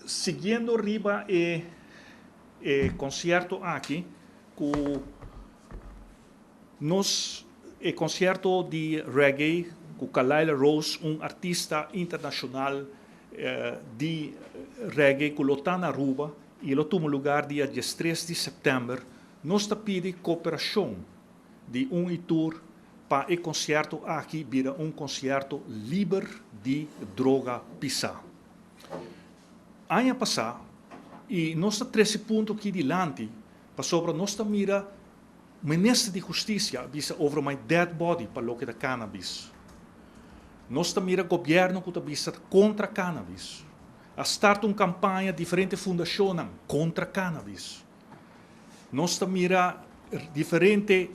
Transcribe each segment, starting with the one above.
Siguiendo riba e concierto aki cu nos e concierto di reggae cu Kalaila Rose, un artista internacional di reggae cu lo ta na Aruba y lo tuma lugar dia 13 di september, nos ta pidi cooperacion di un y tur pa e concierto aki bira un concierto liber di droga pisa. Aña pasa, y nos ta trece punto aki dilanti, pasobra nos ta mira minister di Husticia bisa "over my dead body" pa loke ta cannabis. Nos ta mira gobierno cu ta bisa contra cannabis. A start un campaña, diferente fundacion contra cannabis. Nos ta mira diferente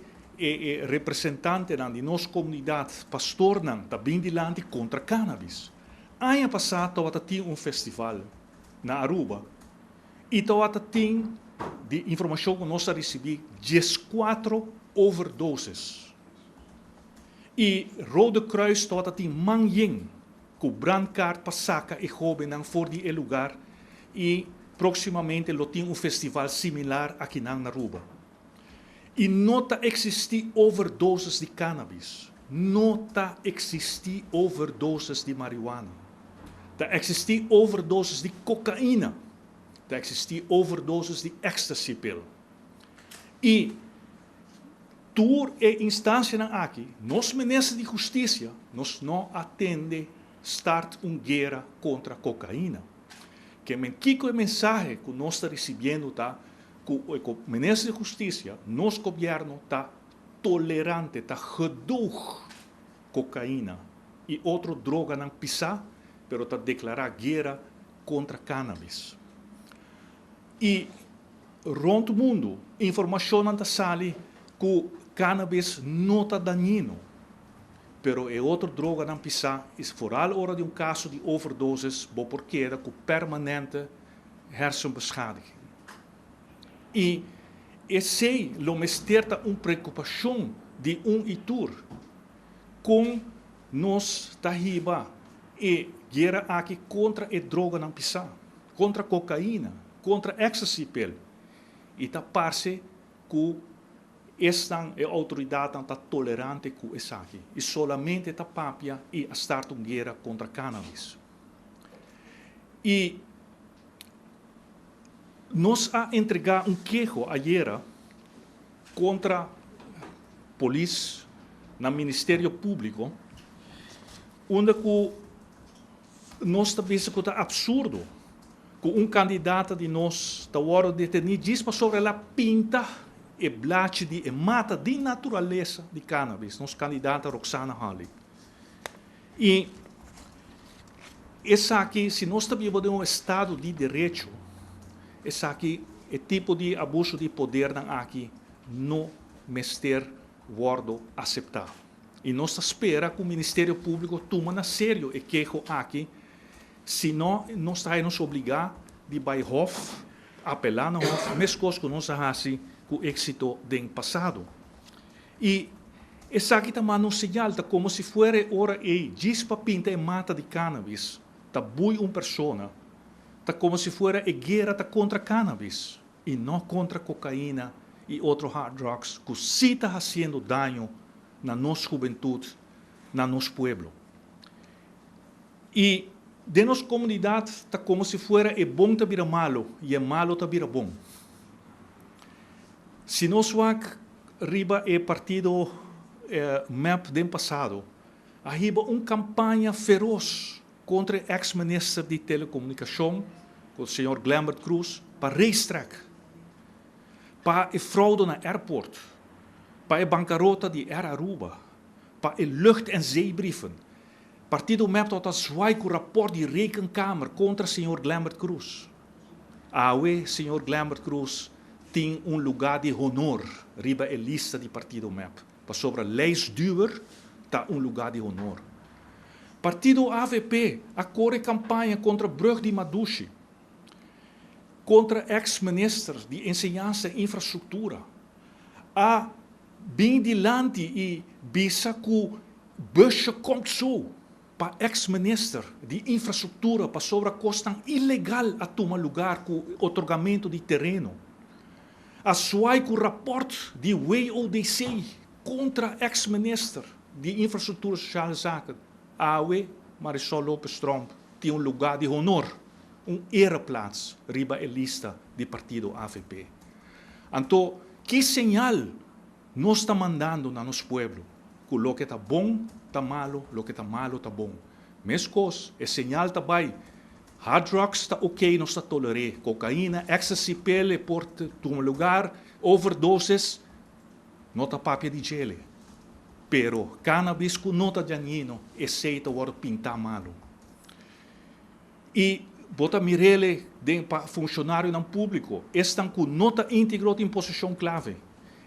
representante di nos comunidad, pastornan, ta bin dilanti contra cannabis. Aña pasa tabatin un festival na Aruba y tabatin, di informacion cu nos a ricibi, 14 overdoses. Y Rode Kruis tabatin man yen cu brandkaart pa saca e hobennan for di e lugar y proximamente lo tin un festival similar aki na Aruba. Y no ta existi overdoses di cannabis. No ta existi overdoses di marihuana. Ta existi overdoses di cocaina. Ta existi overdoses di ecstasy pill. Y tur e instancianan aki, nos minister di Husticia, nos no a tende start un guera contra cocaina. Kiermen, kico e mensahe cu nos ta ricibiendo ta cu e minister di Husticia, nos gobierno ta tolerante, ta gedoog cocaina y otro droganan pisa, pero ta declara guera contra cannabis. Y rond mundo, informacion ta sali cu cannabis no ta dañino, pero e otro droganan pisa, is vooral ora di un caso di overdose, bo por keda cu permanente hersenbeschadiging. Y esey lo mester ta un preocupacion di un y tur. Con nos ta hiba e guera aki contra e droganan pisa, contra cocaina, contra ecstasy pill. Y ta parce cu esnan e autoridad ta tolerante cu esaki. Y solamente ta papia y a start un guera contra cannabis. Y nos a entrega un keho ayera contra polis na Ministerio Publico, unda cu nos ta bisa cu ta absurdo cu un candidato di nos ta wordo deteni djis pasobra el a pinta e blachi di e mata di naturalesa di cannabis, nos candidata Roxana Harley. Y esaki, si nos ta biba den un estado di derecho, esaki, e tipo di abuso di poder aki no mester wordo acepta. Y nos ta spera cu Ministerio Publico tuma na serio e keho aki, si no, nos ta nos obliga di bay hof, apela na hof, mescos cu nos a haci cu exito den pasado. Y esaki ta un señal, ta como si fuera ora e djis pa pinta e mata di cannabis, ta boei un persona, ta como si fuera e guera ta contra cannabis y no contra cocaina y otro hard drugs cu si ta haciendo daño na nos hubentud, na nos pueblo. Y den nos comunidad ta como si fuera e bon ta bira malo y e malo ta bira bon. Si nos wak riba e partido MEP den pasado, a hiba un campaña feroz contra e ex-minister di telecomunicacion, señor Glenbert Croes, pa Racetrack, pa e fraude na airport, pa e bancarota di Air Aruba, pa e lucht- en zeebrieven. Partido MEP a zwaai cu rapport di Rekenkamer contra señor Glenbert Croes. Awe, señor Glenbert Croes tin un lugar di honor riba e lista di partido MEP. Pasobra lijstduwer ta un lugar di honor. Partido AVP a core campaña contra brug di Madushi, contra ex-minister di Enseñansa y Infrastructura. A bin dilanti y bisa cu busje komt zo. Pa ex-minister di infrastructura pasobra cosnan ilegal a tuma lugar cu otorgamento di tereno. A zwaai cu rapport di WODC contra ex-minister di Infrastructura Sociale Zaken. Awe Marisol Lopez Tromp tin un lugar di honor, un ereplaats riba e lista di partido AVP. Anto, ki señal nos ta mandando na nos pueblo? Cu loke ta bon ta malo, loke ta malo ta bon. Mescos, e señal ta bay. Hard drugs ta ok, nos ta tolera. Cocaína, ecstasy, pele, por tuma lugar, overdoses, no ta papia di dje. Pero cannabis cu no ta dañino, esey ta wordo pinta malo. Y bo ta mir'e den pa funcionarionan publico, esnan cu no ta integro den posicion clave.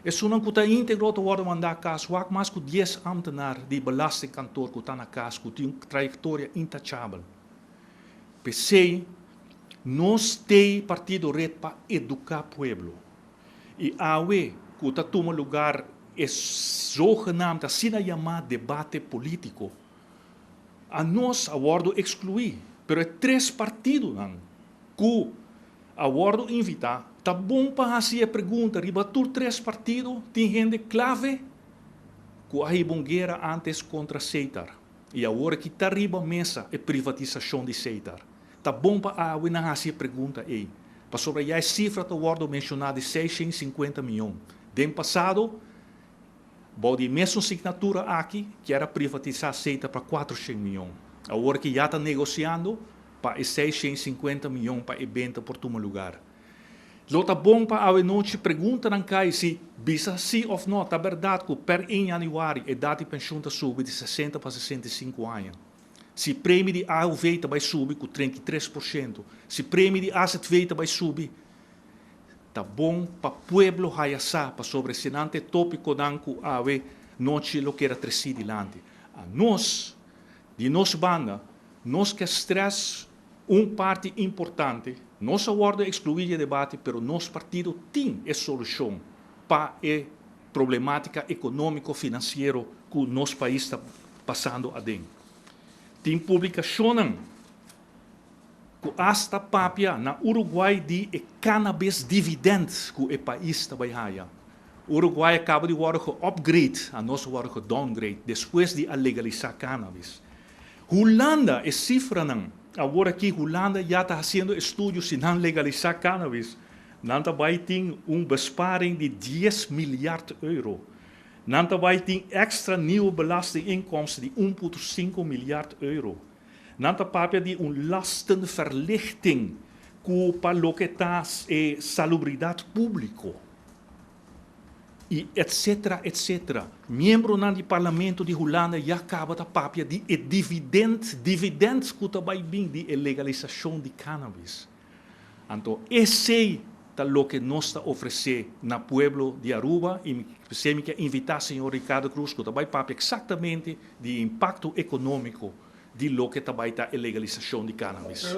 Esnan cu ta integro ta wordo manda cas, wak mas cu 10 ambtenaar di belastingkantoor cu ta na cas, cu tin un trayectoria intachabel. P'esey, nos tin partido Red pa educa pueblo. Y awe, cu ta tuma lugar e zogenaamd asina yama debate politico. Anos a wordo exclui, pero e tres partidonan cu a wordo invita, ta bon pa haci e pregunta, riba tur tres partido tin hende clave cu a hiba un guera antes contra Setar. Y awor cu ta riba mesa e privatisacion di Setar. Ta bon pa awe nan haci e pregunta ey. Pasobra e cifra ta wordo menciona di 650 miyon. Den pasado, bou di mesun signatura aki, cu a privatisa Setar pa 400 miyon. Awor cu ya ta negociando pa 650 miyon pa e benta por tuma lugar. Lo ta bon pa awe nochi preguntanan cay si bisa si of no, ta berdad cu per 1 januari edad di pensioen ta subi di 60 pa 65 aña. Si premie di AOV ta bay subi cu 33%. Si premie di AZV ta bay subi, ta bon pa pueblo haya sa pasobra esey ta topiconan cu awe nochi lo kier a trece dilanti. Anos, di nos banda, nos kier stress un parti importante, nos a wordo exclui di debate, pero nos partido tin e solucion pa e problematica economico-financiero cu nos pais ta pasando aden. Tin publicacion cu hasta papia na Uruguay di e cannabis dividend cu e pais ta bay haya. Uruguay a caba di wordo upgrade, anos a wordo downgrade, despues di a legalisa cannabis. Hulanda, e cifranan, awor aki Hulanda ya ta haciendo estudio si nan legalisa cannabis, nan ta bay tin un besparing di 10 miljard euro. Nan ta bay tin extra nieuwe belastinginkomsten di 1,5 miljard euro. Nan ta papia di un lastenverlichting cu pa loke ta e salubridad publico. Y etc., etc. Miembronan di parlamento di Hulanda ya a caba ta papia di e dividend, dividend cu ta bay bin di e legalisacion di cannabis. Anto, esey ta loke nos ta ofrece na pueblo di Aruba y mi kier invita señor Ricardo Cruz cu ta bay papia exactamente di impacto economico di loke ta bay ta e legalisacion di cannabis.